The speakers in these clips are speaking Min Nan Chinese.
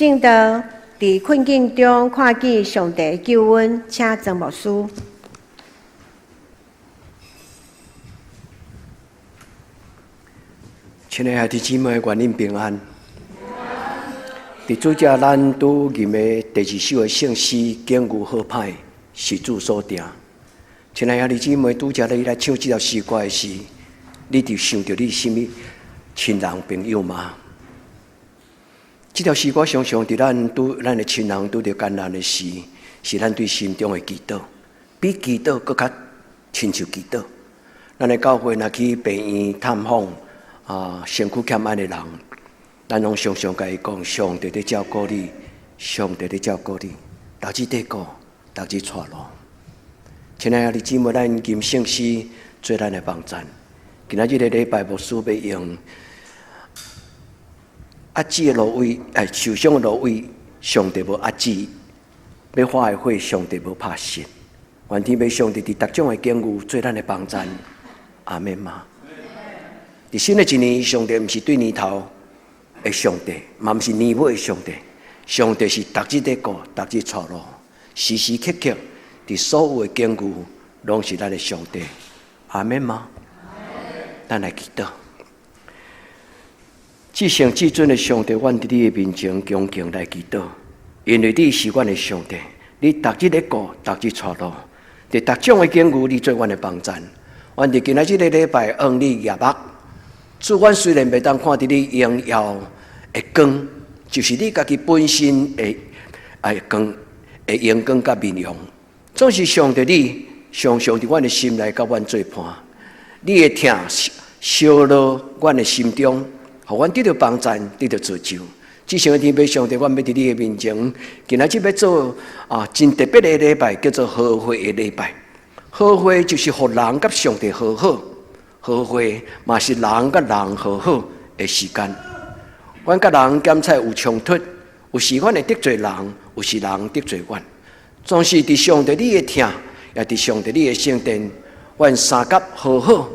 證道，佇困境中看見上帝救恩，請曾牧師。親愛的兄弟姊妹，願恁平安。佇主這咱拄吟的第二首的聖詩，境遇好歹是主所定。親愛的兄弟姊妹，拄才你來唱這條詩歌的時，你佇想著你啥物親人朋友嗎？這條詩歌常常佇咱拄咱的親人拄著艱難的時，是咱對心中的祈禱，比祈禱閣較親像祈禱。咱的教會若去病院探訪啊，身軀欠安的人，咱攏常常共伊講：上帝佇照顧你，上帝佇照顧你，逐日綴顧，逐日帶路。親愛的兄弟姊妹，咱吟聖詩做咱的幫贊。今仔日個禮拜牧師欲用。遏止的蘆葦，哎，受傷的蘆葦，上帝無遏止；欲發的火，上帝無拍熄。願天父上帝佇逐種的境遇做咱的幫贊，阿們嗎？佇新的一年，上帝毋是對年頭的上帝，嘛毋是年尾的上帝。上帝是逐日佇顧，逐日帶路，時時刻刻佇所有的境遇，攏是咱的上帝，阿們嗎？咱來祈禱。至聖至尊的上帝，阮佇你的面前恭敬來祈禱，因為你是阮的上帝，你逐日咧顧，逐日帶路，佇逐種的境遇，你做阮的幫贊。阮佇今仔這个禮拜，向你舉目，主，阮雖然袂當看著你榮耀的光，就是你家己本身的光的榮光佮面容，總是上帝你常常佇阮的心內佮阮做伴，你的疼燒烙阮的心中。予阮得著幫贊，得著造就。至聖的天父上帝，阮欲佇你的面前，今仔日欲做啊，真特別的禮拜，叫做和會的禮拜。和會就是予人佮上帝和好，和會嘛是人佮人和好的時間。阮佮人檢採有衝突，有時阮會得罪人，有時人得罪阮。總是佇上帝你的疼，也佇上帝你的聖殿，阮相佮和好，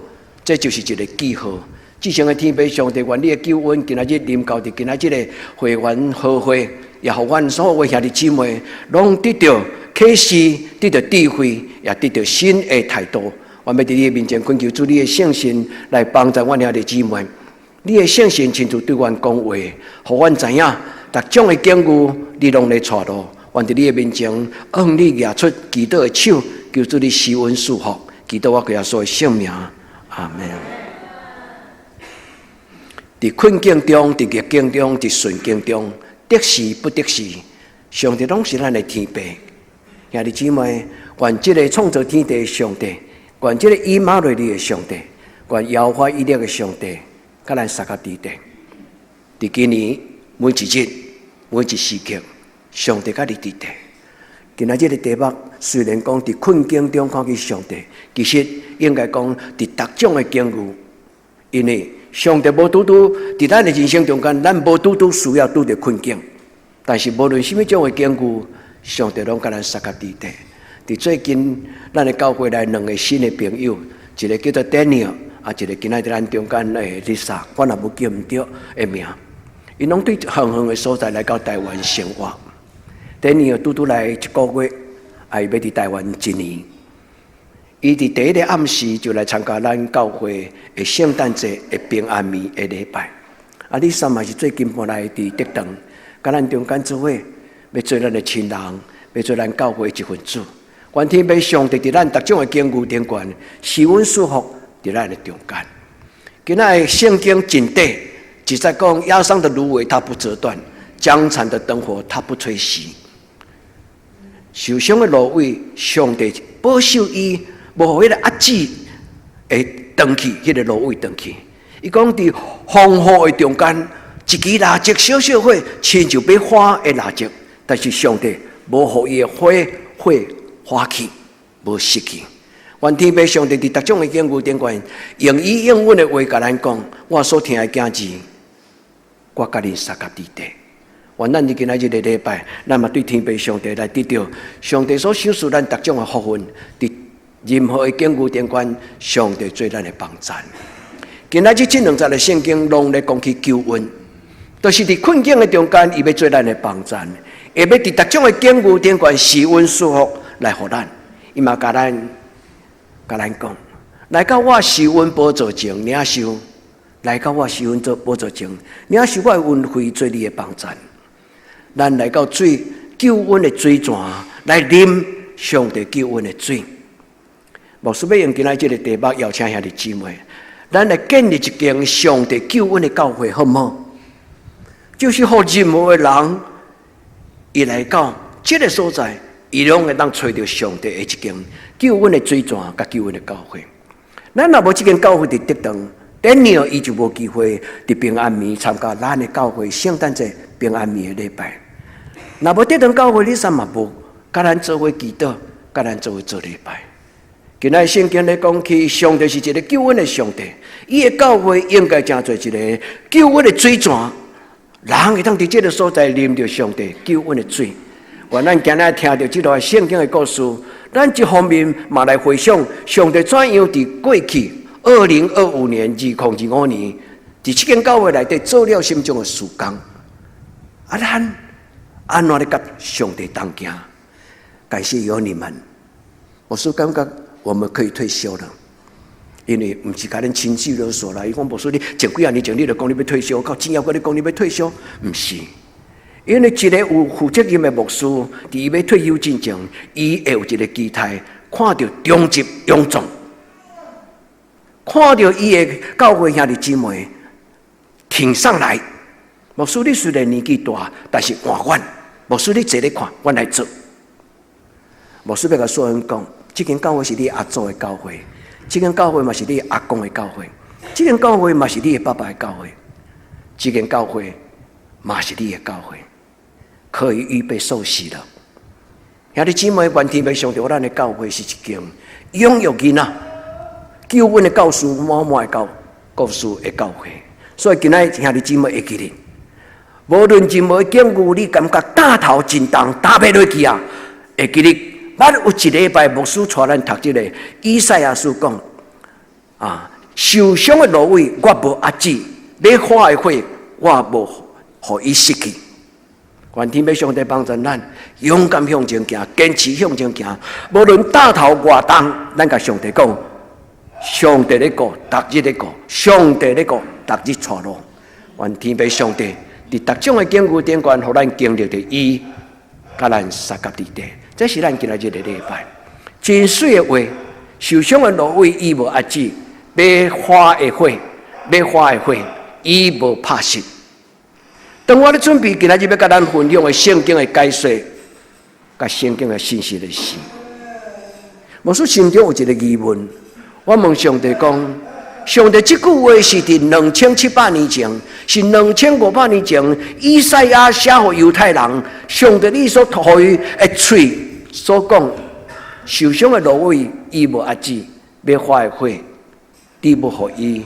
這就是一个記號。至聖的天父上帝，願你的救恩今仔日臨到佇今仔這个會員和會，也予阮所有的兄弟姊妹攏得著啟示，得著智慧，也得著新的態度。阮欲佇你的面前懇求主，你的聖神來幫助阮兄弟姊妹。你的聖神親自對阮講話，予阮知影，逐種的境遇你攏咧帶路。阮佇你的面前，向你舉出祈禱的手，求主你施恩賜福，祈禱我耶穌的聖名，阿門。佇困境中，佇逆境中，佇順境中，得時不得時，上帝攏是咱的天父。兄弟姊妹，願這个創造天地的上帝，願這个以馬內利的上帝，願耶和華以勒的上帝，佮咱相佮佇咧。佇今年每一日、每一時刻，上帝佮你佇咧。今仔日的題目雖然講佇困境中看見上帝，其實應該講佇逐種的境遇。因為上帝無拄拄佇咱的人生中間，咱無拄拄需要拄著困境。但是無論啥物種的境遇，上帝攏佮咱相佮佇咧。佇最近，咱的教會來兩个新的朋友，一个叫做 Daniel，啊，一个今仔佇咱中間的 Lisa，我若無記毋著的名。𪜶攏對遠遠的所在來到台灣生活。Daniel 拄拄來一个月，啊，伊欲佇台灣一年。伊佇第一个暗時就來參加咱教會的聖誕節的平安暝的禮拜。啊，Lisa 嘛是最近搬來佇竹塘，佮咱中間做伙，欲做咱的親人，欲做咱教會的一份子。願天父上帝佇咱逐種的境遇頂懸，施恩賜福佇咱的中間。今仔的聖經真短，只在講壓傷的蘆葦它不折斷，將殘的燈火它不吹熄。受傷的蘆葦，上帝保守伊，無予彼个壓制會斷去，彼个蘆葦斷去。伊講佇風雨的中間，一支蠟燭小小火，親像欲花的蠟燭，但是上帝無予伊的火火花去，無熄去。願天父上帝佇逐種的境遇頂懸，用伊應允的話共咱講，我所疼的囝兒，我佮恁相佮佇咧。願咱佇今仔日个禮拜，咱嘛對天父上帝來得著上帝所賞賜咱逐種的福分，佇任何的境遇頂懸，上帝做咱的幫贊。今仔日這兩節的聖經攏咧講起救恩，就是佇困境的中間，伊欲做咱的幫贊，會欲佇逐種的境遇頂懸施恩賜福來予咱。伊嘛共咱講，來到我施恩寶座前領受，來到我施恩做寶座前領受我的恩惠做你的幫贊。咱來到水救恩的水泉來啉上帝救恩的水。牧師欲用今仔這个題目邀請兄弟姊妹，咱來建立一間上帝救恩的教會，好毋好？就是予任何的人，伊來到這个所在，伊攏會當揣著上帝的一間救恩的水泉，佮救恩的教會。咱若無這間教會佇竹塘，等於伊就無機會佇平安暝參加咱的教會聖誕節平安暝的禮拜。若無竹塘教會，你啥嘛無佮咱做伙祈禱，佮咱做伙做禮拜。今仔聖經咧講起，上帝是一个救恩的上帝，伊的教會應該成做一个救恩的水泉，人會當佇這个所在啉著上帝救恩的水。願咱今仔聽著這段聖經的故事，咱一方面嘛來回想上帝怎樣佇過去2025年2025年，佇這間教會內底做了啥物種的事工。啊，咱按怎咧佮上帝同行？感謝有你們，我是感覺我們可以退休了，因為毋是共恁情緒勒索啦。伊講牧師你前幾仔年前你就講你欲退休，到今猶閣咧講你欲退休，毋是。因為一個有負責任的牧師，佇伊欲退休之前，伊會有一个期待，看著長執勇壯，看著伊的教會兄弟姊妹挺上來。牧師你雖然年紀大，但是換阮。牧師你坐咧看，阮來做。牧師欲共所有人講，這間教會是你阿祖的教會，這間教會嘛是你阿公的教會，這間教會嘛是你的爸爸的教會，這間教會嘛是你的教會，可以預備受洗了。兄弟姊妹，願天父上帝，咱的教會是一間擁有囡仔救恩的教師滿滿的教故事的教會。所以今仔兄弟姊妹會記得，無論任何境遇，你感覺擔頭真重，擔欲落去啊，會記得。咱有一禮拜牧師帶咱讀這个以賽亞書講啊，受傷的蘆葦我無遏止，欲發的火我無予伊熄去。願天父上帝幫助咱，勇敢向前行，堅持向前行。無論擔頭偌重，咱共上帝講，上帝咧顧，逐日咧顧，上帝咧顧，逐日帶路。願天父上帝佇逐種的境遇頂懸，予咱經歷著伊，佮咱相佮佇底。這是咱今仔日的禮拜，真媠的話，受傷的蘆葦伊無遏止，欲發的火，欲發的火，伊無拍熄。當我咧準備今仔日欲共咱分享的聖經的解說，佮聖經的信息的時，牧師心中有一个疑問，我問上帝講：上帝這句話是佇2700年前，是2500年前，以賽亞寫予猶太人，上帝你所託予伊的喙所講，受傷的蘆葦伊無遏止，欲發的火，你無予伊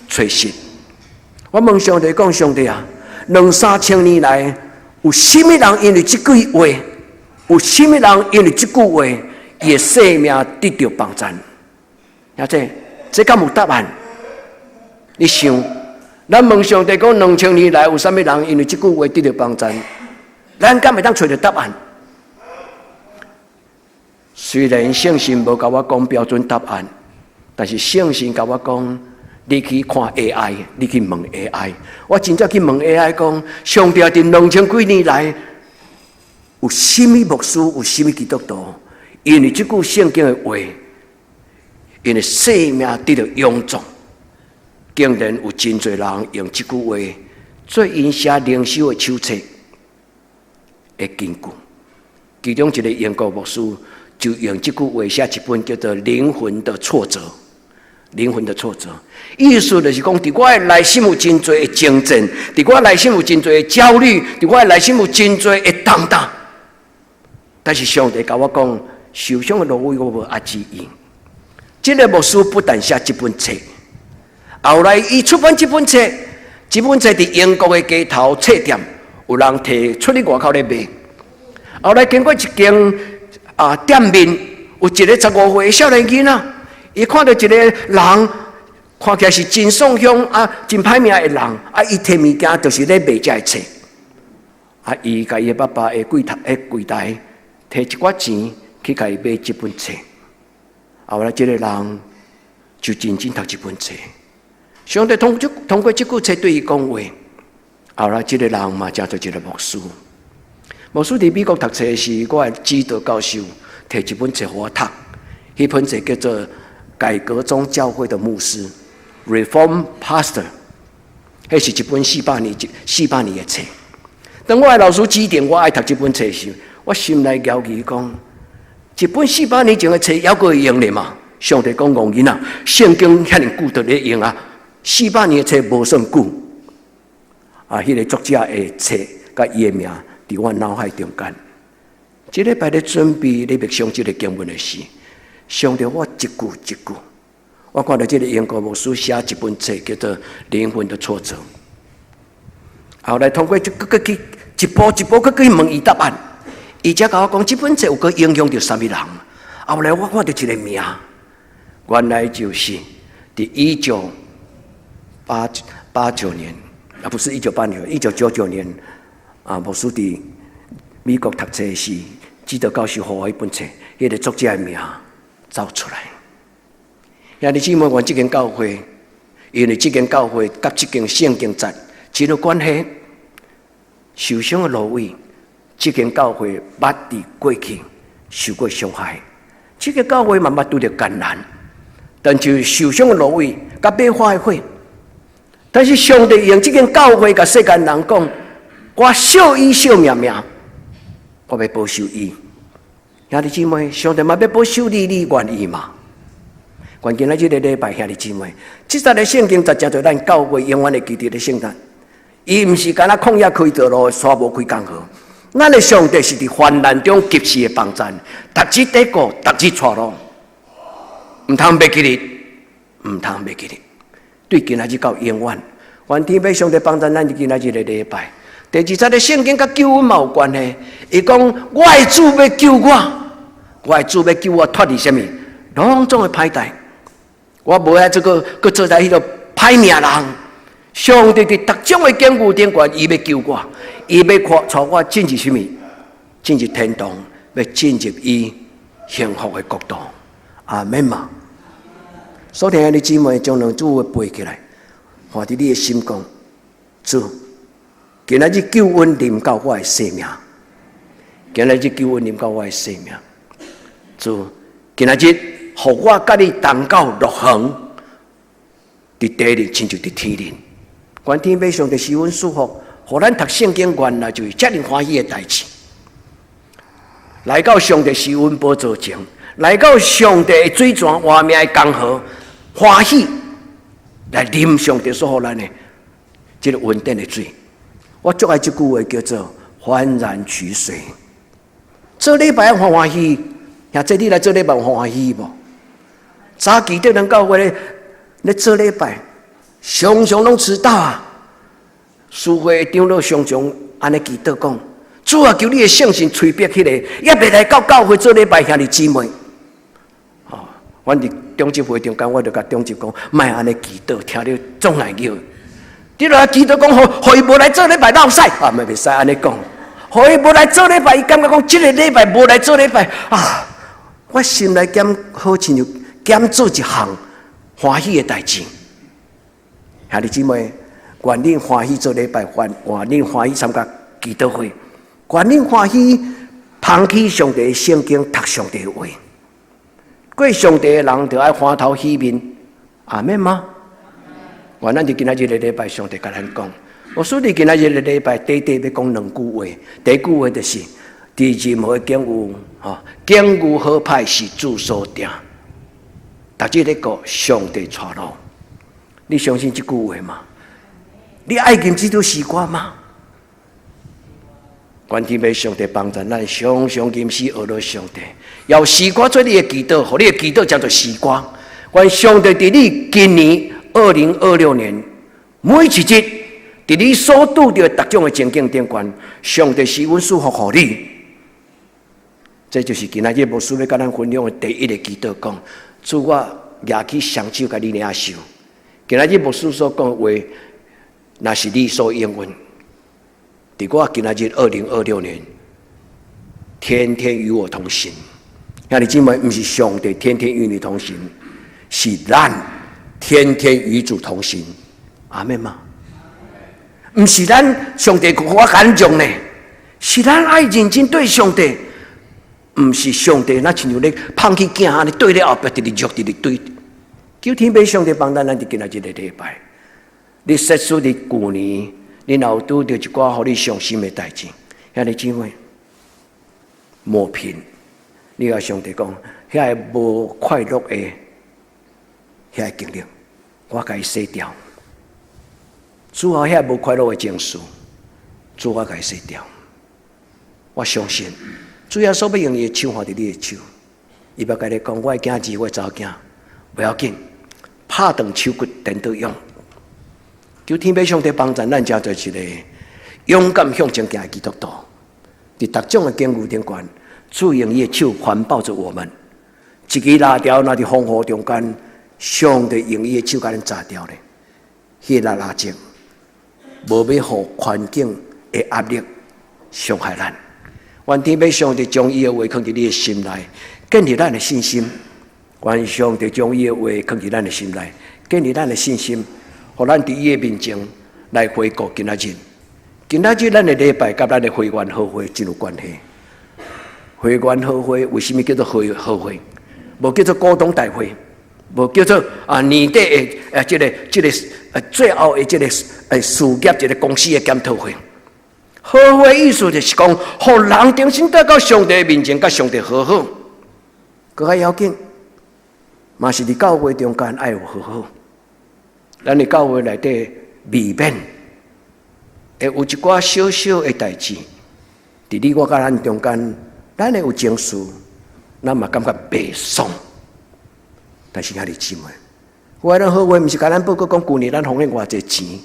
吹熄。我問上帝講：上帝啊，兩三千年來，有啥物人因為這句話，有啥物人因為這句話，伊的性命得著幫贊？阿這這敢有答案？你想，咱問上帝講，2000年來有啥物人因為這句話得著幫贊？咱敢會當揣著答案？雖然聖神無共我講標準答案，但是聖神共我講，你去看 AI，你去問 AI。我真正去問 AI 講，上帝佇兩千幾年來有啥物牧師，有啥物基督徒，因為這句聖經的話，𪜶的生命得著勇壯，竟然有真濟人用這句話做𪜶寫靈修的手冊的根據。其中一个英國牧師就用這句話寫一本叫做《靈魂的挫折》。靈魂的挫折，意思就是講，佇我的內心有真濟的爭戰，佇我內心有真濟的焦慮，佇我內心有真濟的擔當。但是上帝共我講，受傷的蘆葦我無遏止伊。這个牧師不但寫這本冊，後來伊出版這本冊，這本冊佇英國的街頭冊店有人提出去外口咧賣。後來經過一間店面，有一个15歲的少年囡仔，伊看著一个人看起來是真爽鄉啊，真歹命的人啊，伊提物件就是咧賣這个冊。啊，伊共伊的爸爸的櫃台、的櫃台提一寡錢去共伊買這本冊。後來這个人就認真讀這本冊。上帝通過這句冊對伊講話。後來這个人嘛，成做一個牧師。牧師佇美國讀冊時，我的指導教授提一本冊予我讀。彼本冊叫做《改革宗教會的牧師》（Reform Pastor），彼是一本400年的冊。當我的老師指定我愛讀這本冊時，我心內猶豫講：一本四百年前的冊，猶閣會用咧嘛？上帝講戇囡仔，聖經遐爾久都咧用啊！四百年的冊無算久。啊，彼个作者的冊佮伊的名佇我腦海中間。這禮拜咧準備咧默想這个經文的時，上帝我一句一句，我看著這个英國牧師寫一本冊叫做《靈魂的挫折》。後來通過就閣閣去一步一步閣去問伊答案，伊才共我講這本冊有閣影響著啥物人。後來我看著一个名，原來就是佇1989年，啊，不是1989，1999年啊，牧師佇美國讀冊時，指導教授予我彼本冊，彼个作者的名走出來。兄弟姊妹，願這間教會，因為這間教會佮這間聖經節真有關係。受傷的蘆葦，這間教會捌佇過去受過傷害，這个教會嘛捌拄著艱難，但就受傷的蘆葦佮欲化的火。但是上帝用這間教會共世間人講，我惜伊惜命命，我欲保守伊。兄弟姊妹，上帝嘛欲保守你，你願意嗎？願今仔這个禮拜，兄弟姊妹，這節的聖經就成做咱教會永遠會記得的聖誕。伊毋是干焦曠野開道路，沙漠開江河。咱的上帝是佇患難中及時的幫贊，逐日堅固，逐日帶路，毋通袂記得，毋通袂記得。對今仔日到永遠，願天父上帝幫贊咱今仔日的禮拜。第二節的聖經佮救恩嘛有關係。伊講我的主欲救我，我的主欲救我脫離啥物？攏總的歹代。我無愛這個，閣做在彼个歹命人。上帝佇逐種的境遇頂懸，伊欲救我，伊欲帶我進入啥物？進入天堂，欲進入伊幸福的國度。阿們嘛。所聽的姊妹將兩句話背起來，放佇你的心講：主，今仔日救恩臨到我的生命，今仔日救恩臨到我的生命。主，今仔日予我佮你同到樂園，佇地裡親像佇天頂。願天父上帝施恩賜福，予咱讀聖經原來就是遮爾歡喜的代誌。來到上帝施恩寶座前，來到上帝的水泉活命的江河，歡喜來啉上帝所予咱的這个恩典的水。我足愛這句話叫做歡然取水。做禮拜歡歡喜，兄弟你來做禮拜歡歡喜無？早期佇咱教會咧咧做禮拜，常常攏遲到啊！司會長老常常按呢祈禱講：主啊，求你的聖神催逼彼个，猶未來到教會做禮拜兄弟姊妹。哦，阮佇長執會中間，我就共長執講，莫按呢祈禱，聽著總愛叫。你若祈禱講，予伊無來做禮拜落屎，啊，嘛袂使按呢講。予伊無來做禮拜，伊感覺講這个禮拜無來做禮拜啊，我心內減好親像減做一項歡喜的代誌。兄弟姊妹，願恁歡喜做禮拜，願願恁歡喜參加祈禱會，願恁歡喜捧起上帝的聖經，讀上帝的話。過上帝的人，就愛歡頭喜面，阿們嗎？願咱佇今仔日的禮拜，上帝共咱講。我說你今仔日的禮拜，短短欲講兩句話。第一句話就是：佇任何境遇，吼，境遇好歹是主所定。逐日咧過上帝帶路，你相信這句話嗎？你愛吟這首詩歌嗎？願天父上帝幫助咱，常常吟詩學著上帝，用詩歌做你的祈禱，予你的祈禱成做詩歌。願上帝佇你今年2026年每一日，佇你所拄著的逐種的情境頂懸，上帝施恩賜福予你。這就是今仔日牧師欲共咱分享的第一个祈禱，講主我舉起雙手共你領受，今仔日牧師所講的話，若是你所應允，佇我今仔日2026年，天天與我同行。兄弟姊妹，毋是上帝天天與你同行，是咱天天與主同行。阿們嗎？毋是咱上帝予我感動呢，是咱愛認真對上帝。毋是上帝，若親像咧芳去囝按呢綴咧後壁，直直虐，直直對。求天父上帝幫咱，咱佇今仔日個禮拜，你設使佇舊年，你若有拄著一寡予你傷心的代誌，兄弟姊妹，抹平，你共上帝講，遐个無快樂的遐个經歷，我共伊洗掉。主啊，遐無快樂的情緒，主我共伊洗掉。我相信，主耶穌欲用伊的手挽著你的手，伊欲共你講，我的囝兒，我的查某囝，無要緊，拍斷手骨顛倒勇。求天父上帝幫助咱，成做一個勇敢向前行的基督徒。佇逐種的境遇頂懸，主用伊的手環抱著我們。一支蠟條若佇風雨中間，上帝用伊的手共咱紮牢咧。彼個蠟燭，無欲予環境的壓力傷害咱。願天父上帝將伊的話囥佇你的心內，建立咱的信心。願上帝將伊的話囥佇咱的心內，建立咱的信心，予咱佇伊的面前來回顧今仔日。今仔日咱的禮拜佮咱的會員和會真有關係。會員和會為啥物叫做會和會？無叫做股東大會，無叫做啊年底的啊這個最後的這個事業一個公司的檢討會。和會意思就是講，予人重新帶到上帝面前，佮上帝和好。閣較要緊，嘛是佇教會中間愛有和好。咱佇教會內底避免會有一寡小小的代誌，佇你我佮咱中間，咱會有情緒，咱嘛感覺袂爽。但是兄弟姊妹，我咱和會毋是共咱報告講，舊年咱奉獻偌濟錢，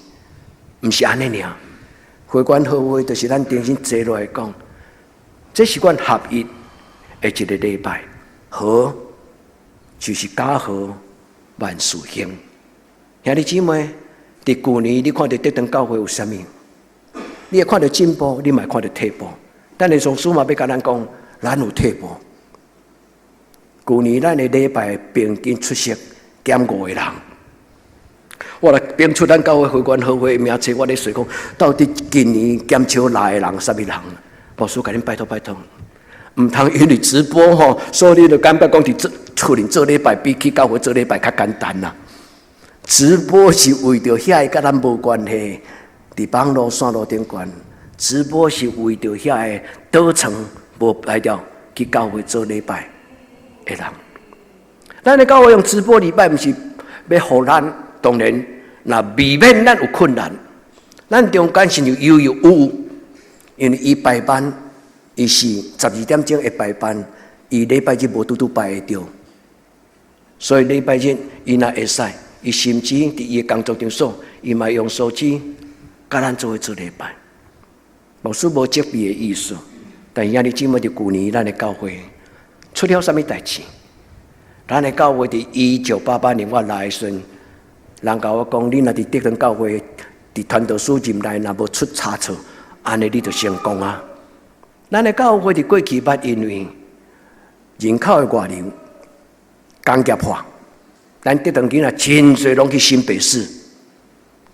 毋是按呢爾。會員和會就是咱重新坐落來講，這是阮合一的一個禮拜，和就是家和萬事興。兄弟姊妹，佇舊年你看著德堂教會有啥物？你會看著進步，你嘛會看著退步。但是上師嘛欲共咱講，咱有退步。舊年咱的禮拜平均出席減五個人。我來編出咱教會會員和會名冊，我咧想講，到底今年減少六個人，啥物人？牧師共恁拜託拜託，毋通因為直播吼，所以你就感覺講佇做厝裡做禮拜比去教會做禮拜較簡單啦。直播是為著遐个佮咱無關係，佇網路線路頂懸，直播是為著遐個倒床無來著去教會做禮拜的人。咱的教會用直播禮拜，毋是欲予咱。當然，若避免咱有困難，咱中間是有有有有，因為伊排班，伊是12點鐘會排班，伊禮拜日無拄拄排會著，所以禮拜日伊若會使，伊甚至佇伊的工作場所，伊嘛用手機佮咱做伙做禮拜。牧師無責備的意思，但兄弟姊妹佇舊年咱的教會出了啥物代誌？咱的教會佇1988年我來的時陣，人共我講，你若佇德堂教會，佇傳道書任內若無出差錯，按呢你就成功啊！咱的教會佇過去捌因為人口的外流、工業化，咱德堂囡仔真濟攏去新北市，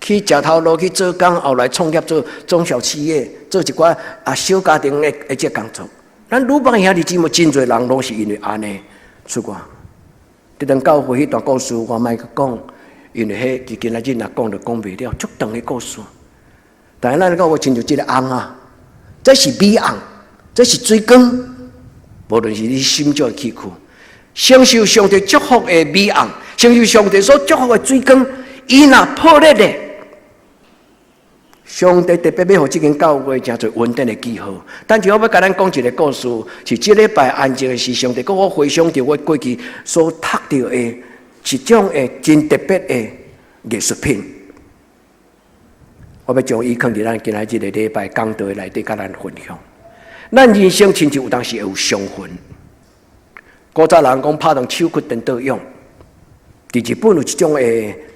去食頭路去做工，後來創業做中小企業，做一寡啊小家庭的這工作。咱魯邦兄弟姊妹真濟人攏是因為按呢出外。德堂教會彼段故事，我莫閣講。因為彼今仔日若講就講袂了，足長的故事。但是咱教會親像這个甕啊，這是米甕，這是水缸。無論是你心中的器具，承受上帝祝福的米甕，承受上帝所祝福的水缸，伊若破裂咧，上帝特別欲予這間教會成做穩定的記號。但是我欲共咱講一個故事，是這禮拜安靜的時，上帝閣予我回想著我過去所讀著的一種的真特別的藝術品。我欲將伊囥佇咱今仔日個禮拜講道內底，共咱分享。咱人生親像有當時會有傷痕。古早人講拍斷手骨顛倒勇。佇日本有一種的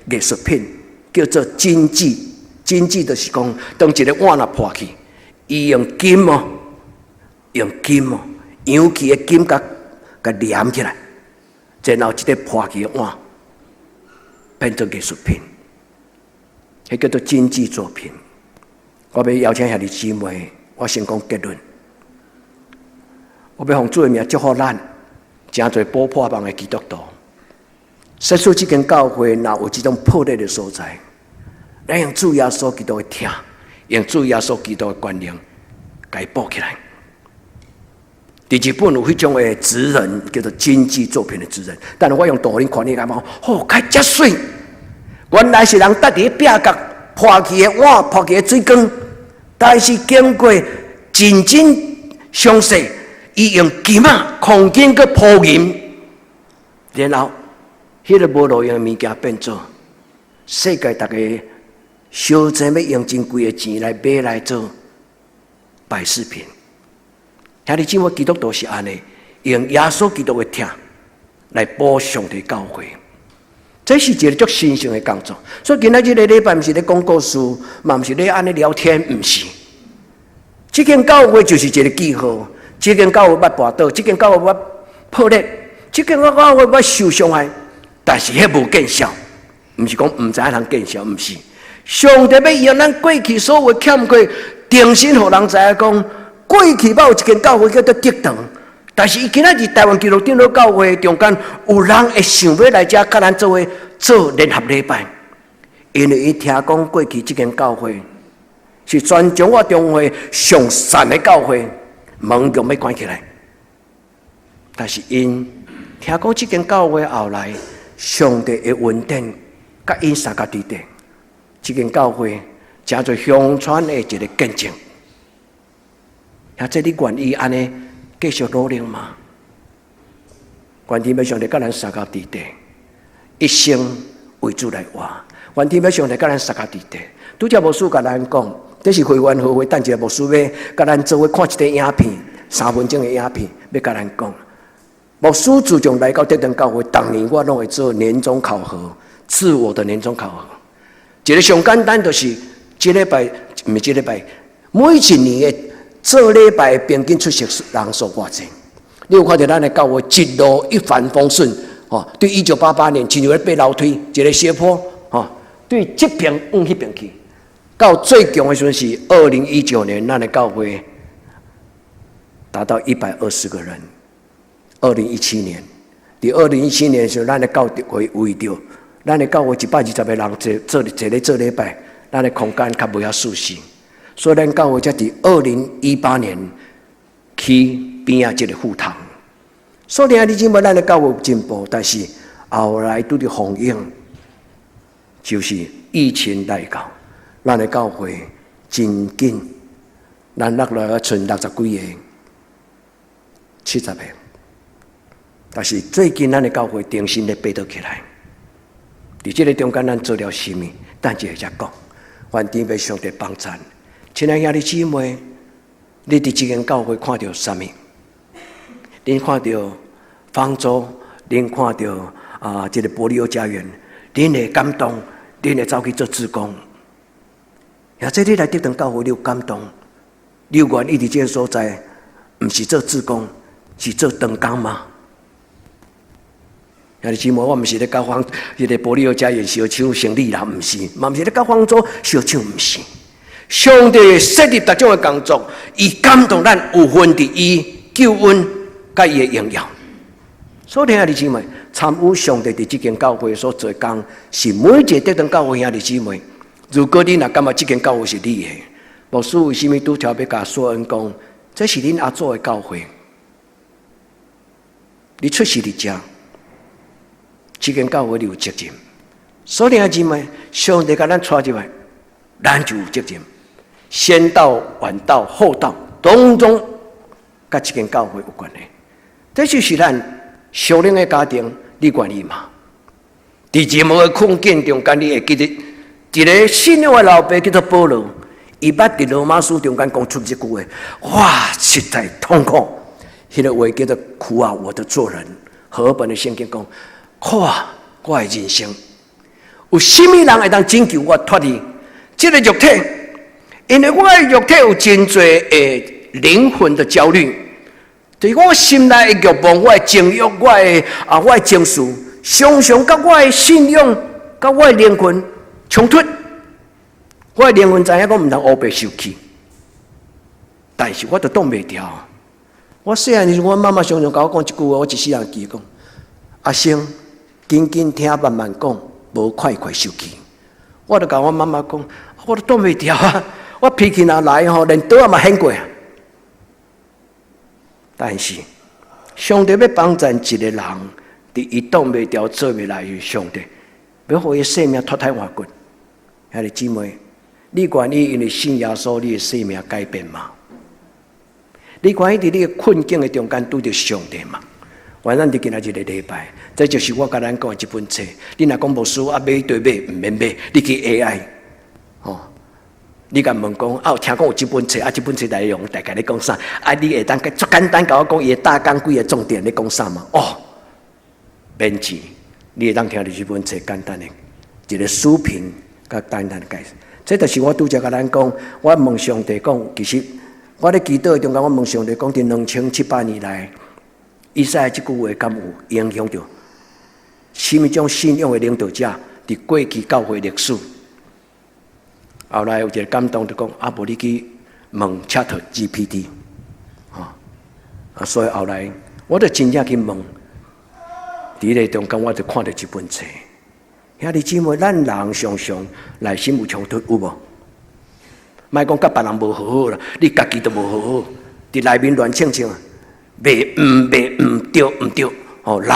藝術品，叫做金繼。金繼就是講，當一個碗若破去，伊用金哦，用金哦，揚起的金共共黏起來，然後這個破去的碗變做藝術品，彼叫做金繼作品。我欲邀請兄弟姊妹，我先講結論。我欲奉主的名祝福咱，誠濟補破網的基督徒。設使這間教會若有這種破裂的所在，咱用主耶穌基督的疼，用主耶穌基督的權能，共伊補起來。佇日本有彼種的職人，叫做金繼作品的職人，但是我用圖恁看，你感覺哦，開遮媠，原來是人搭佇壁角破去的碗、破去的水缸，但是經過認真詳細，伊用金仔、黃金閣鋪銀，然後彼個無路用的物件變做世界逐家相爭欲用真貴的錢來買來做擺飾品。兄弟姊妹，基督徒是按呢，用耶穌基督的疼來補上帝教會，這是一個足神聖的工作。所以今仔日這個禮拜毋是咧講故事，嘛毋是咧按呢聊天，毋是。這間教會就是一個記號，這間教會捌跋倒，這間教會捌破裂，這間教會捌受傷害，但是彼無見效，毋是講毋知影通見效，毋是。上帝欲用咱過去所有欠缺，重新予人知影講，過去捌有一間教會叫做德堂，但是伊今仔日台灣基督長老教會中間有人會想欲來遮佮咱做伙做聯合禮拜，因為伊聽講過去這間教會是全中華中會上善的教會，門強欲關起來，但是𪜶聽講這間教會後來上帝的恩典，佮𪜶相佮佇底，這間教會成做鄉村的一個見證。啊，這你願意按呢繼續努力嗎？願天父上帝佮咱相佮佇底，一生為主來活。願天父上帝佮咱相佮佇底。拄才牧師共咱講，這是會員和會，等一下牧師欲共咱做伙看一個影片，3分鐘的影片，欲共咱講。牧師自從來到德堂教會，逐年我攏會做年終考核，自我的年終考核。一個上簡單就是，這禮拜毋是這禮拜，每一年的做禮拜平均出席人數偌濟？你有看著咱的教會一路一帆風順，吼，對1988年，親像咧爬樓梯，一個斜坡，吼，對這邊往彼邊去，到最強的時陣是2019年，咱的教會達到120個人。二零一七年，佇二零一七年的時候，咱的教會為著咱的教會120個人坐坐坐咧做禮拜，咱的空間較無遐舒適。所以咱教會才佇2018年去邊仔這個副堂。所以兄弟姊妹，咱的教會有進步，但是後來拄著風湧，就是疫情來到，咱的教會真緊，咱落來賰60幾個、70個。但是最近咱的教會重新咧爬倒起來，佇這個中間，咱做了啥物？等一下才講。願天父上帝幫贊。親愛兄弟姊妹，你佇這間教會看著啥物？恁看著方舟，恁看著啊，這個保利奧家園，恁會感動，恁會走去做志工。或者你來德堂教會，你有感動，你有願意佇這個所在，毋是做志工，是做長工嗎？兄弟姊妹，我毋是咧共方彼個保利奧家園相搶生理啦，毋是，嘛毋是咧共方舟相搶，毋是。上帝設立逐種的工作，伊感動咱有份佇伊救恩佮伊的榮耀。所以兄弟姊妹，參與上帝佇這間教會所做的工，是每一個德堂教會兄弟姊妹。如果你若感覺這間教會是你的，牧師為啥物拄才欲共說恩講？這是恁阿祖的教會，你出世佇遮，這間教會你有責任。所以兄弟姊妹，上帝共咱帶入來，咱就有責任。先到、晚到、後到，當中佮這間教會有關係。這就是咱屬靈的家庭，你願意嗎？佇任何的困境中間，你會記得一個信仰的老爸叫做保羅，伊捌佇羅馬書中間講出這句話，哇，實在痛苦。彼個話叫做苦啊，我的做人。和合本的聖經講，苦啊，我的人生。有啥物人會當拯救我脫離這个肉體？因為我的肉體有真濟的靈魂的焦慮，就是我心內的慾望、我的情慾、我的情緒，常常佮我的信仰、佮我的靈魂衝突。我的靈魂知影講毋通烏白受氣，但是我都擋袂牢。我細漢時，我媽媽常常共我講一句話，我一世人記講：阿生，緊緊聽，慢慢講，無快快受氣。我就共我媽媽講，我都擋袂牢啊！我脾氣若來吼，連桌仔嘛掀過啊！但是上帝欲幫贊一個人，佇伊擋袂牢、做袂來時，上帝欲予伊性命脫胎換骨。兄弟姊妹，你願意因為信耶穌，你的生命改變嗎？你願意佇你的困境的中間拄著上帝嗎？願咱佇今仔日個禮拜，這就是我共咱講的這本冊。你若講牧師啊，買對買，毋免買，你去 AI，吼，你共問講啊，有聽講有這本冊啊，這本冊內容大概咧講啥？啊，你會當足簡單共我講伊的大綱幾个重點咧講啥嗎？哦，免錢，你會當聽著這本冊簡單的一個書評，佮簡單的介紹。這就是我拄才共咱講，我問上帝講，其實我咧祈禱的中間，我問上帝講，佇2700年來，以賽亞這句話敢有影響著啥物種信仰的領導者佇過去教會歷史？後來有一個感動，就講啊，無你去問 ChatGPT，吼啊，所以後來我就真正去問，佇彼個中間我就看著這本冊。兄弟姊妹，咱人常常內心有衝突，有無？莫講佮別人無和好啦，你家己都無和好，佇內面亂衝衝，袂毋袂毋對毋對，吼，人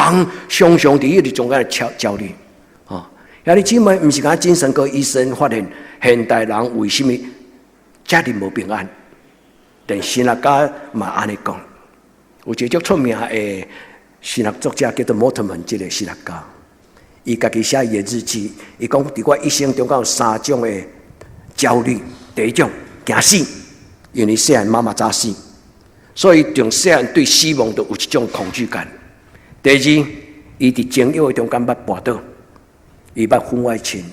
常常佇彼個中間焦慮，吼。兄弟姊妹，毋是講精神科醫生發現現代人為啥物遮爾無平安？連神學家嘛按呢講，有一個足出名的神學作者叫做莫特曼，這個神學家，伊家己寫伊的日記，伊講佇我一生中間有三種的焦慮。第一種驚死，因為細漢媽媽早死，所以從細漢對死亡都有一種恐懼感。第二，伊佇情欲的中間捌跋倒，伊捌婚外情，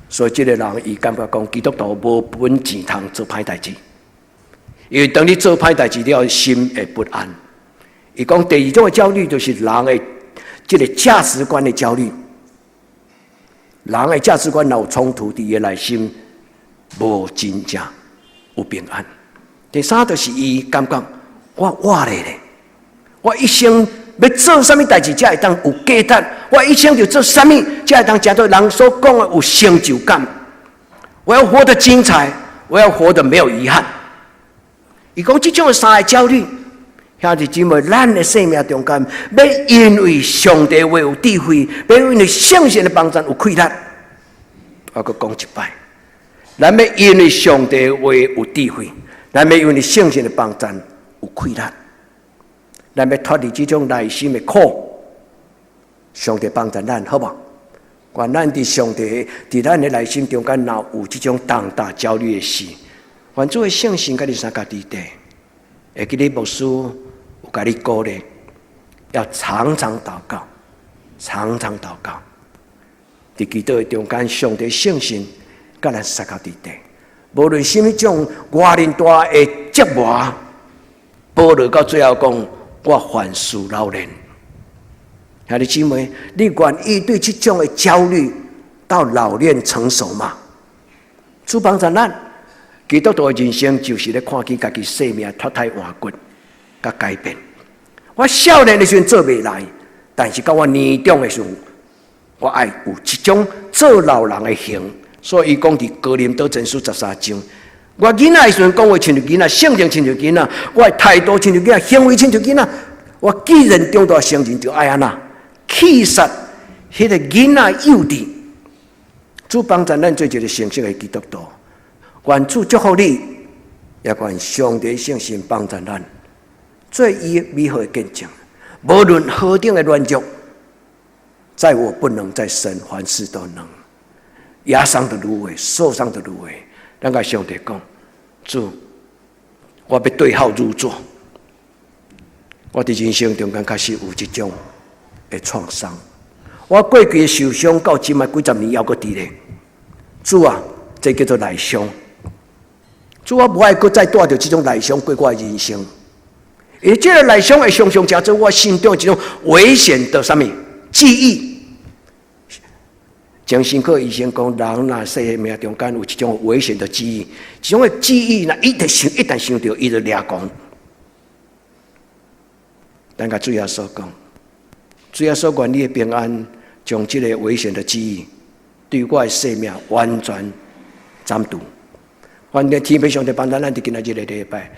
所以這個人伊感覺講基督徒無本錢通做歹代誌，因為當你做歹代誌了，心會不安。伊講第二種的焦慮就是人的這个價值觀的焦慮，人的價值觀若有衝突，佇伊的內心無真正有平安。第三就是伊感覺我活咧咧，我一生欲做啥物代誌才會當有價值？我一生就做啥物才會當成做人所講的有成就感？我要活得精彩，我要活得沒有遺憾。伊講這種的三个焦慮，兄弟姊妹，咱的生命中間，欲因為上帝話有智慧，欲因為聖神的幫助有氣力。我閣講一擺，咱欲因為上帝話有智慧，咱欲因為聖神的幫助有氣力，咱欲脫離這種內心的苦，上帝幫助咱，好無？願咱佇上帝佇咱的內心中間，若有這種重大焦慮的事，願主的聖神佮你相共佇底，會記得牧師有共你鼓勵，要常常禱告，常常禱告。佇祈禱的中間，上帝聖神佮咱相共佇底，無論啥物種偌爾大的折磨，保羅到最後講：我凡事老練。兄弟姊妹，你願意對這種的焦慮到老練成熟嗎？主幫助咱，基督徒的人生就是咧看見家己生命脫胎換骨，佮改變。我少年的時陣做袂來，但是到我年長的時陣，我愛有這種做老人的型。所以伊講佇哥林多前書13章，我囡仔的時陣講話親像囡仔，性情親像囡仔，我的態度親像囡仔，行為親像囡仔。我既然長大成人，就愛按怎？去殺彼个囡仔幼稚。主幫助咱做一個成熟的基督徒，願主祝福你，也願上帝聖神幫助咱，做伊美好的見證。無論何等的軟弱，在我不能，在神凡事都能。壓傷的蘆葦，受傷的蘆葦，咱共上帝講，主，我欲對號入座。我佇人生中間確實有這種的創傷，我過去的受傷到這擺幾十年猶閣佇咧。主啊，這叫做內傷。主啊，無愛閣再帶著這種內傷過我的人生。因為這个內傷會常常成做我心中一種危險的啥物記憶。精神科醫生講，人若生命中間有一種危險的記憶，這種的記憶若一旦想，一旦想著，伊就掠狂。咱共主耶穌講，主耶穌願你的平安，將這个危險的記憶對我的生命完全斬除。反正天父上帝幫助咱佇今仔日个禮拜，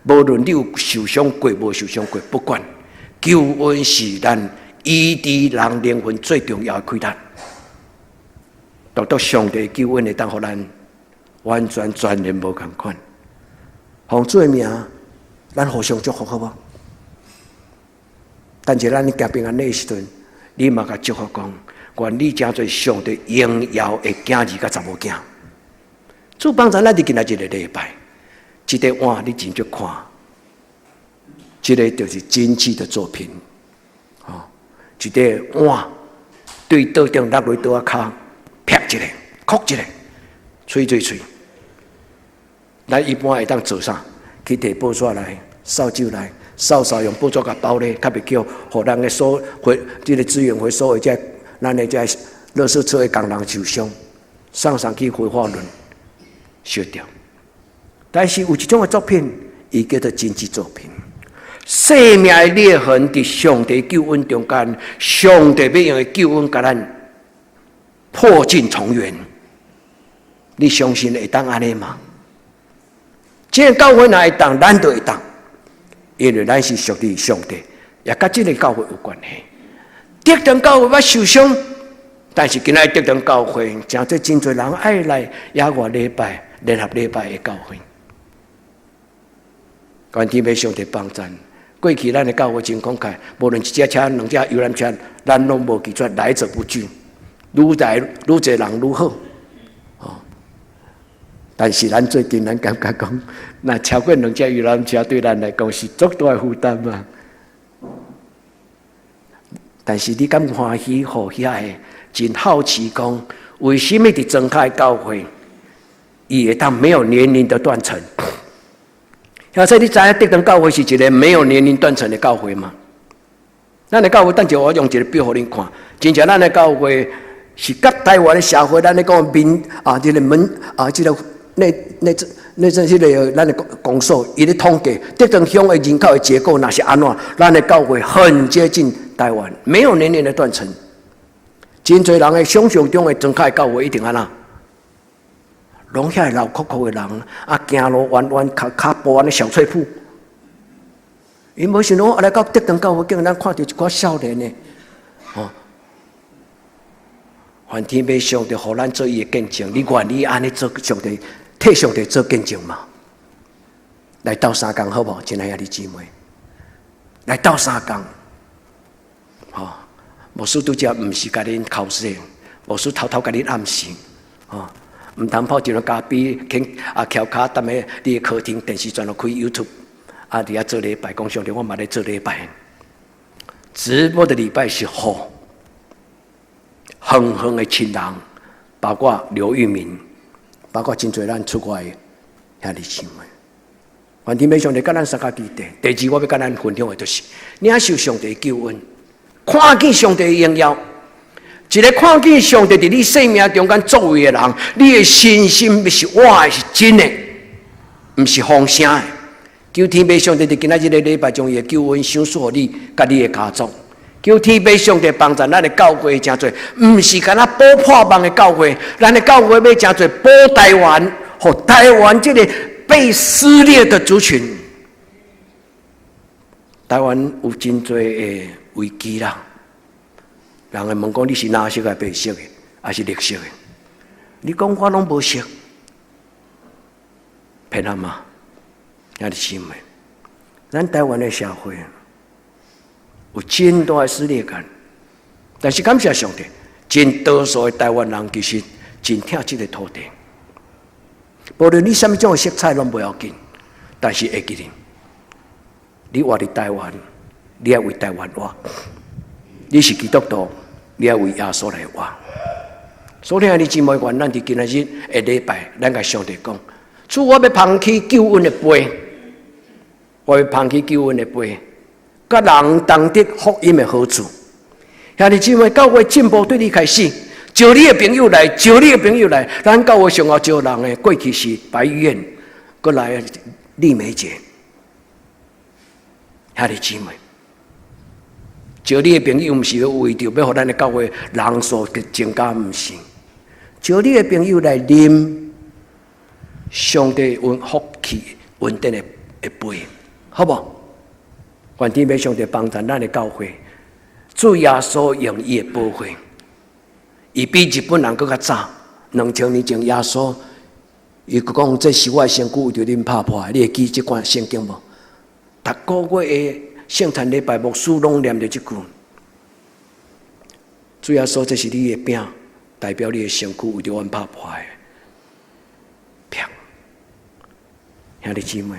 無論你有受傷過無受傷過，不管，救恩是咱醫治人靈魂最重要的氣力。獨獨上帝救恩會當予咱完全全然無仝款。奉主的名，咱互相祝福好無？等一下咱行平安禮的時陣，你嘛共祝福講，願你成做上帝榮耀的囝兒佮查某囝。主幫助咱佇今仔日个禮拜，這个碗你真足看，這个就是精緻的作品。哦，一个碗對桌頂落落桌仔跤。啪一个，叩一个，碎碎碎。咱一般會當做啥？去提報紙來，掃帚來，掃掃用報紙共包咧，較袂叫予人的所回這个資源回收的這咱的這垃圾車的工人受傷，送送去焚化爐燒掉。但是有一種的作品，伊叫做精緻作品。生命的裂痕佇上帝救恩中間，上帝欲用的救恩共咱破鏡重圓，你相信會當按呢嗎？這个教會若會當，咱就會當，因為咱是屬於上帝，也佮這个教會有關係。德堂教會捌受傷，但是今仔德堂教會，誠濟真濟人愛來野外禮拜、聯合禮拜的教會。願天父上帝幫贊。過去咱的教會真慷慨，無論一隻車、兩隻遊覽車，咱攏無拒絕，來者不拒。愈來愈濟人愈好，哦。但是咱最近咱感覺講，若超過兩隻遊覽車，對咱來講是足大的負擔嘛。但是你敢歡喜予遐个真好奇講，為什麼佇莊跤教會，伊會當沒有年齡的斷層？而且你知影德堂教會是一个沒有年齡斷層的教會嗎？咱的教會，等下我用一个表予恁看，真正咱的教會是佮台灣的社會，咱咧講民啊，這个門啊，這个內內政內政這个咱的公所，伊咧統計德堂鄉的人口的結構若是按怎，咱的教會很接近台灣，沒有年齡的斷層。真濟人的想象中的莊跤教會一定按怎？攏遐老摳摳的人，啊，行路彎彎，跤跤步按呢小碎步。伊無想到來到德堂教會，竟然看著一寡少年的，哦。願天父上帝予咱做伊的見證，你願意按呢做上帝替上帝做見證嗎？來鬥相共好無？親愛的兄弟姊妹，來鬥相共，吼！牧師拄才毋是共恁剾洗，牧師偷偷共恁暗示，吼！毋通泡一個咖啡，肯啊翹跤踮咧你的客廳電視全部開 YouTube，啊佇遐做禮拜，講上帝我嘛咧做禮拜。直播的禮拜是予遠遠的親人，包括劉玉明，包括真濟咱出外的兄弟姊妹。願天父上帝佮咱相佮記得。第二，我欲佮咱分享的就是，領受上帝救恩，看見上帝的榮耀。一个看見上帝佇你生命中間作為的人，你的信心是活的，是真的，毋是風聲的。求天父上帝佇今仔日个禮拜將伊的救恩賞賜予你，佮你的家族。求天父上帝幫助咱的教會成做，毋是干焦補破網的教會，咱的教會欲成做補台灣，予台灣這个被撕裂的族群。台灣有真濟的危機啦。人會問講你是藍色還是白色的，還是綠色的？你講我攏無色，騙人嗎？兄弟姊妹，咱台灣的社會有真大的撕裂感，但是感謝上帝，真多數的台灣人其實真疼這个土地。無論你啥物種的色彩攏無要緊，但是會記得，你活佇台灣，你愛為台灣活。你是基督徒，你愛為耶穌來活。所以兄弟姊妹，願咱佇今仔日的禮拜，咱共上帝講：主，我欲捧起救恩的杯，我欲捧起救恩的杯，佮人同得福音的好處。兄弟姊妹，教會進步對你開始，招你的朋友來，招你的朋友來。咱教會上後招人的過去是白玉燕，閣來麗梅姐。兄弟姊妹，招你的朋友，毋是為著欲予咱的教會人數增加，毋是。招你的朋友來啉上帝恩福氣恩典的杯，好無？願天父上帝幫助咱的教會，主耶穌用伊的寶血，伊比日本人閣較早，2000年前耶穌，伊講這是我的身軀，為著恁拍破的，你會記這段聖經無？逐個月的聖餐禮拜，牧師攏念著這句。主耶穌，這是你的餅，代表你的身軀，為著阮拍破的。啪！兄弟姊妹，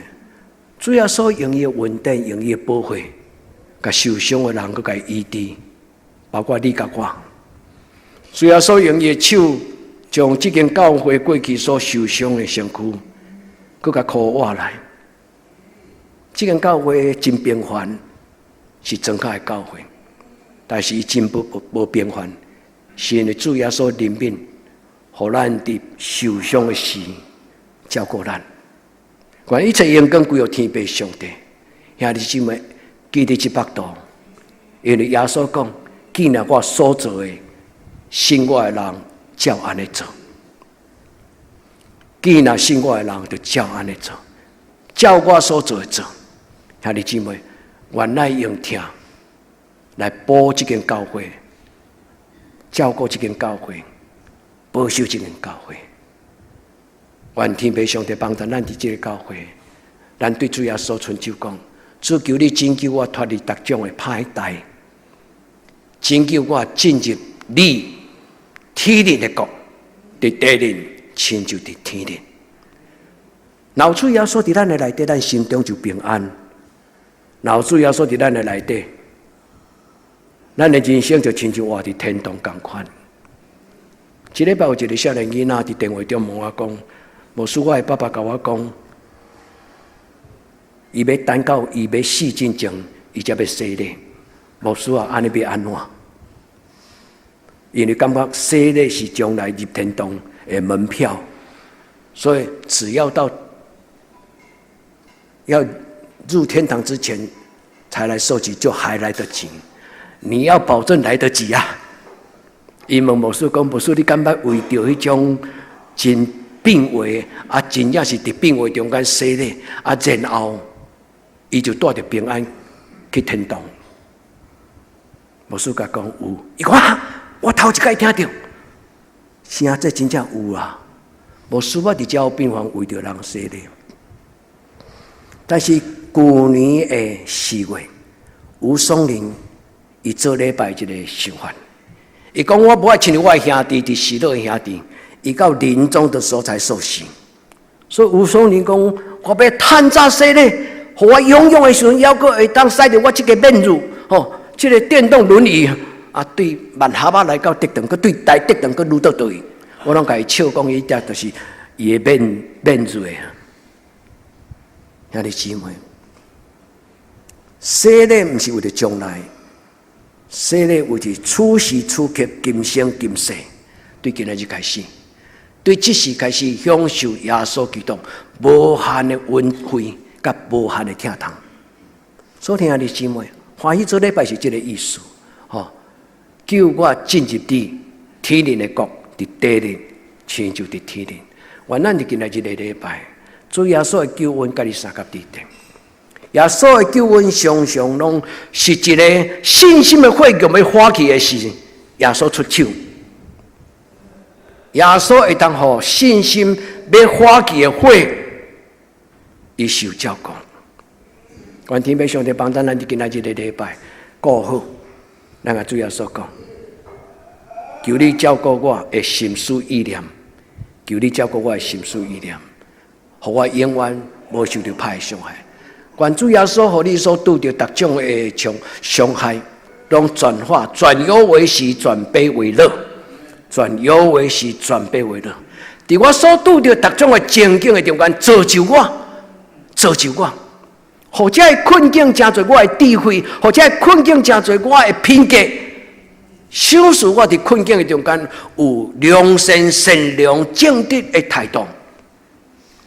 主耶穌用伊的恩典，用伊的寶血，共受傷的人，閣共醫治，包括你佮我。主耶穌用伊的手，將這間教會過去所受傷的身軀，閣共箍活來。這間教會真平凡，是莊腳的教會，但是伊真無平凡，是因為主耶穌憐憫，予咱佇受傷的時照顧咱。願一切榮光歸予天父上帝。兄弟姊妹，記得這幅圖，因為耶穌講：既然我所做的，信我的人照按呢做；既然信我的人，就照按呢做，照我所做的做。兄弟姊妹，願咱用疼來補這間教會，照顧這間教會，保守這間教會。願天父上帝幫助咱佇這个教會，咱對主耶穌伸手講：主，求你拯救我脫離逐種的歹代，拯救我進入你天靈的國，佇地靈親像佇天靈。若有主耶穌佇咱的內底，咱心中就平安。若有主耶穌佇咱的內底，咱的人生就親像活佇天堂仝款。這禮拜有一个少年囡仔佇電話中問我講：牧師，我的爸爸共我講，伊欲等到伊欲死進前，伊才欲洗禮。牧師啊，按呢欲按怎？因為感覺洗禮是將來入天堂的門票，所以只要到要入天堂之前才來受洗，就還來得及。你要保證來得及啊！伊問牧師講：牧師，你敢捌為著彼種真病危啊，真正是佇病危中間洗禮啊，然後伊就帶著平安去天堂。牧師共講有，伊講我頭一擺聽著，聲這真正有啊！牧師，我佇遮病房為著人洗禮，但是舊年的4月，吳松林伊做禮拜一个想法，伊講我無愛親像我的兄弟佇喜樂的兄弟，伊到臨終的時候才受洗，所以吳松林講我欲趁早洗禮，予我勇勇的時陣，猶閣會當駛著我這个免褥，吼，這个電動輪椅啊，對萬合仔來到竹塘，閣對台竹塘閣愈倒轉去，我攏共伊笑講，伊這就是伊的免免褥的。兄弟姊妹，洗禮毋是為著將來，洗禮為著此時此刻今生今世，對今仔日開始，對這時開始享受耶穌基督無限的恩惠佮無限的疼痛。所以兄弟姊妹，歡喜做禮拜是這个意思，吼，救我進入佇天靈的國，佇地靈，親像佇天靈。願咱佇今仔日个禮拜，主耶穌的救恩佮你相佮佇頂。耶穌的救恩常常攏是一个信心的火炬欲發起的時，耶穌出手。耶穌會當予信心欲發起的火，伊受照顧。願天父上帝幫助咱佇今仔日个禮拜顧好，咱共主耶穌講，求你照顧我的心思意念，求你照顧我的心思意念，予我永遠無受著歹的傷害。願主耶穌予你所拄著逐種的傷害，攏轉化，轉憂為喜，轉悲為樂，轉憂為喜，轉悲為樂。佇我所拄著逐種的情境的中間，造就我，造就我，予這个困境成做我的智慧，予這个困境成做我的品格。賞賜我佇困境的中間有良善、善良、正直的態度。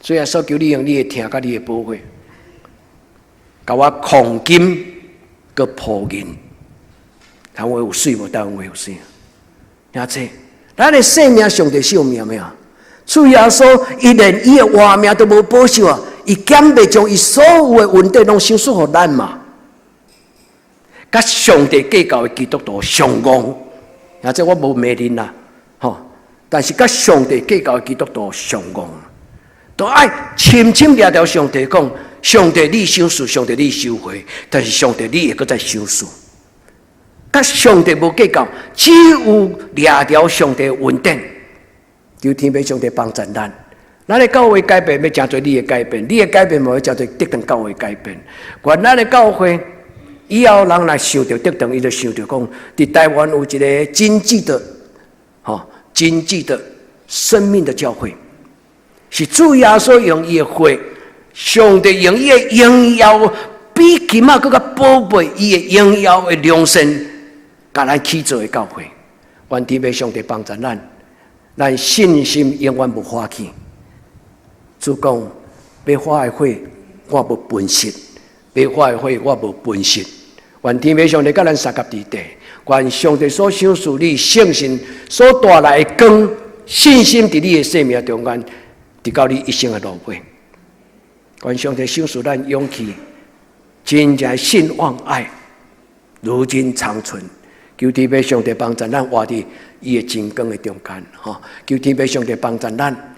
所以耶穌求你用你的疼佮你的寶血，共我紘金閣鋪銀。台灣話有水無？台灣話有水。兄弟，咱的生命上帝惜命無？主耶穌伊連伊的活命都無保守啊！伊敢袂將伊所有的恩典攏賞賜予咱嘛？佮上帝計較的基督徒上戇，啊！這我無罵恁啦，吼！但是佮上帝計較的基督徒上戇，都愛深深掠著上帝講：上帝你賞賜，上帝你收回，但是上帝你會閣再賞賜。佮上帝無計較，只有掠著上帝恩典，求天父上帝幫助咱。咱的教會改變，欲誠濟你的改變，你的改變嘛欲誠濟得當教會改變。願咱的教會以後人若想著得當，伊就想著講，佇台灣有一个經濟的，吼，經濟的生命的教會，是主耶穌用伊的血，上帝用伊的榮耀，比金仔閣較寶貝，伊的榮耀的良善，共咱起造的教會。願天父上帝幫助咱，咱信心永遠無破去。主講，欲發的火，我無分釋；欲發的火，我無分釋。願天父上帝佮咱相佮佇地，願上帝所賞賜你聖神所帶來的光，信心佇你的生命中間，直到你一生的落尾。願上帝賞賜咱勇氣，真正信望愛，如今長存。求天父上帝幫助咱活佇伊的真光的中間，吼！求天父上帝幫助咱。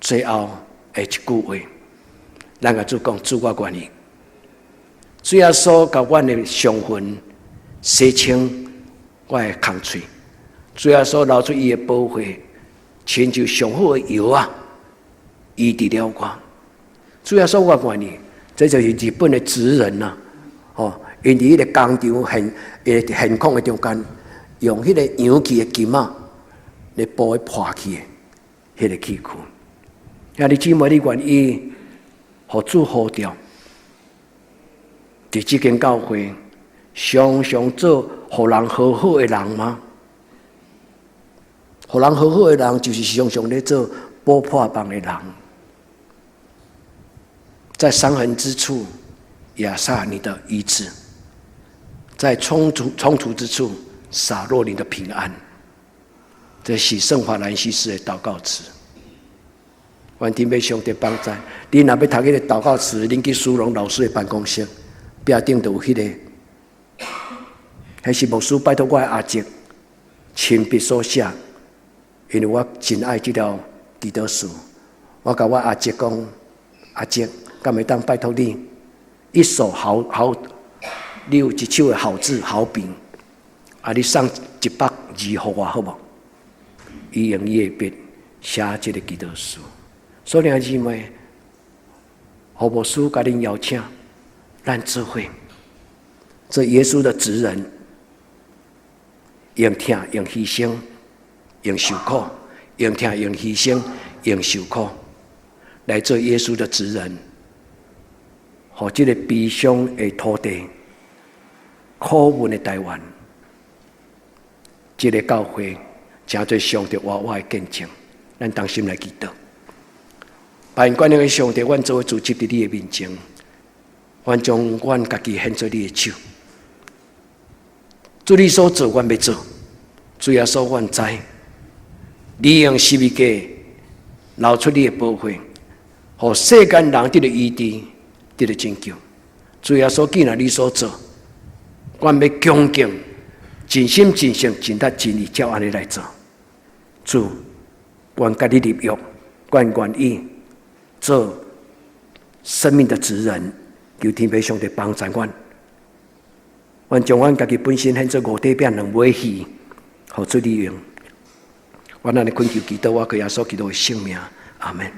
最後的一句話，咱共主講：主，我願意。主耶穌共阮的傷痕洗清我的空喙。主耶穌流出伊的寶血，親像上好的藥仔，醫治了我。主耶穌，我願意。這就是日本的職人呐，吼！𪜶佇彼个工廠現現況的中間，用彼個揚起的金仔來補彼破去的彼个器具。兄弟姊妹，你願意予主呼召？佇這間教會，常常做予人和好的人嗎？予人和好的人，就是常常咧做補破網的人。在傷痕之處，壓下你的醫治；在衝突之處，灑落你的平安。這是聖法蘭西斯的禱告詞。願天父上帝幫助。你若欲讀彼个禱告詞，恁去蘇榮老師的辦公室，壁頂就有彼个。彼是牧師拜託我的阿叔親筆所寫，因為我真愛這條祈禱詞。我共我阿叔講：阿叔，敢會當拜託你，一手好好，你有一手的好字好筆，啊，你送100字予我好無？伊用伊的筆寫這个祈禱詞。所以兄姊妹，何牧師共恁邀請，咱做伙做耶穌的職人，用疼用犧牲，用受苦，用疼用犧牲，用受苦，來做耶穌的職人，予這个悲傷的土地、苦悶的台灣，這个教會，成做上帝活活的見證，咱同心來祈禱。萬軍的上帝，阮做伙聚集佇你的面前，阮將阮家己獻做你的手。主你所做，阮欲做；主耶穌，阮知，你用十字架流出你的寶血，予世間人得著醫治，得著拯救。主耶穌，既然你所做，阮欲恭敬、盡心盡性、盡力盡意，照按呢來做。主，阮佮你立約，阮願意做生命的職人，求天父上帝幫助阮。阮將阮家己本身獻做五塊餅兩尾魚，予主你用。阮按呢懇求祈禱，我靠耶穌基督的聖名，阿門。